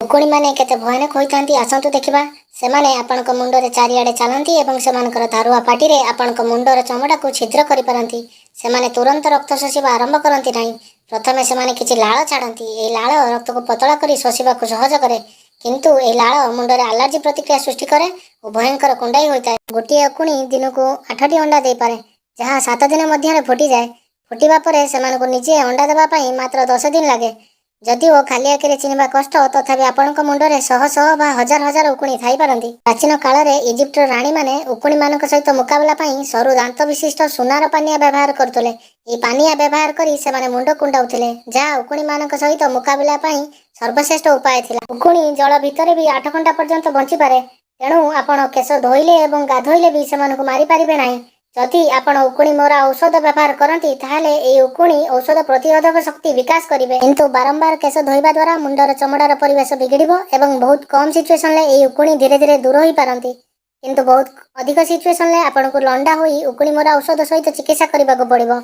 ଉକୁଣିମାନେ କେତେ ଭୟାନକ ହୋଇଥାନ୍ତି, ଆସନ୍ତୁ ଦେଖିବା। ସେମାନେ ଆପଣଙ୍କ ମୁଣ୍ଡରେ ଚାରିଆଡ଼େ ଚାଲନ୍ତି ଏବଂ ସେମାନଙ୍କର ଧାରୁଆ ପାଟିରେ ଆପଣଙ୍କ ମୁଣ୍ଡର ଚମଡ଼ାକୁ ଛିଦ୍ର କରିପାରନ୍ତି। ସେମାନେ ତୁରନ୍ତ ରକ୍ତ ଶୋଷିବା ଆରମ୍ଭ କରନ୍ତି ନାହିଁ। ପ୍ରଥମେ ସେମାନେ କିଛି ଲାଳ ଛାଡ଼ନ୍ତି। ଏହି ଲାଳ ରକ୍ତକୁ ପତଳା କରି ଶୋଷିବାକୁ ସହଜ କରେ। କିନ୍ତୁ ଏହି ଲାଳ ମୁଣ୍ଡରେ ଆଲର୍ଜି ପ୍ରତିକ୍ରିୟା ସୃଷ୍ଟି କରେ ଓ ଭୟଙ୍କର କୁଣ୍ଡାଇ ହୋଇଥାଏ। ଗୋଟିଏ ଉକୁଣି ଦିନକୁ ଆଠଟି ଅଣ୍ଡା ଦେଇପାରେ, ଯାହା 7 ଦିନ ମଧ୍ୟରେ ଫୁଟିଯାଏ। ଫୁଟିବା ପରେ ସେମାନଙ୍କୁ ନିଜେ ଅଣ୍ଡା ଦେବା ପାଇଁ ମାତ୍ର 10 ଦିନ ଲାଗେ। ଯଦିଓ ଖାଲି ଆଖିରେ ଚିହ୍ନିବା କଷ୍ଟ, ତଥାପି ଆପଣଙ୍କ ମୁଣ୍ଡରେ ଶହ ଶହ ବା ହଜାର ହଜାର ଉକୁଣି ଥାଇପାରନ୍ତି। ପ୍ରାଚୀନ କାଳରେ ଇଜିପ୍ଟର ରାଣୀମାନେ ଉକୁଣିମାନଙ୍କ ସହିତ ମୁକାବିଲା ପାଇଁ ସରୁ ଦାନ୍ତ ବିଶିଷ୍ଟ ସୁନାର ପାନିଆ ବ୍ୟବହାର କରୁଥିଲେ। ଏହି ପାନିଆ ବ୍ୟବହାର କରି ସେମାନେ ମୁଣ୍ଡ କୁଣ୍ଡାଉଥିଲେ, ଯାହା ଉକୁଣିମାନଙ୍କ ସହିତ ମୁକାବିଲା ପାଇଁ ସର୍ବଶ୍ରେଷ୍ଠ ଉପାୟ ଥିଲା। ଉକୁଣି ଜଳ ଭିତରେ ବି 8 ଘଣ୍ଟା ପର୍ଯ୍ୟନ୍ତ ବଞ୍ଚିପାରେ। ତେଣୁ ଆପଣ କେଶ ଧୋଇଲେ ଏବଂ ଗାଧୋଇଲେ ବି ସେମାନଙ୍କୁ ମାରିପାରିବେ ନାହିଁ। ଯଦି ଆପଣ ଉକୁଣି ମରା ଔଷଧ ବ୍ୟବହାର କରନ୍ତି, ତାହେଲେ ଏହି ଉକୁଣି ଔଷଧ ପ୍ରତିରୋଧକ ଶକ୍ତି ବିକାଶ କରିବେ। କିନ୍ତୁ ବାରମ୍ବାର କେଶ ଧୋଇବା ଦ୍ୱାରା ମୁଣ୍ଡର ଚମଡ଼ାର ପରିବେଶ ବିଗିଡ଼ିବ ଏବଂ ବହୁତ କମ୍ ସିଚୁଏସନରେ ଏହି ଉକୁଣି ଧୀରେ ଧୀରେ ଦୂର ହୋଇପାରନ୍ତି। କିନ୍ତୁ ବହୁତ ଅଧିକ ସିଚୁଏସନରେ ଆପଣଙ୍କୁ ଲଣ୍ଡା ହୋଇ ଉକୁଣି ମରା ଔଷଧ ସହିତ ଚିକିତ୍ସା କରିବାକୁ ପଡ଼ିବ।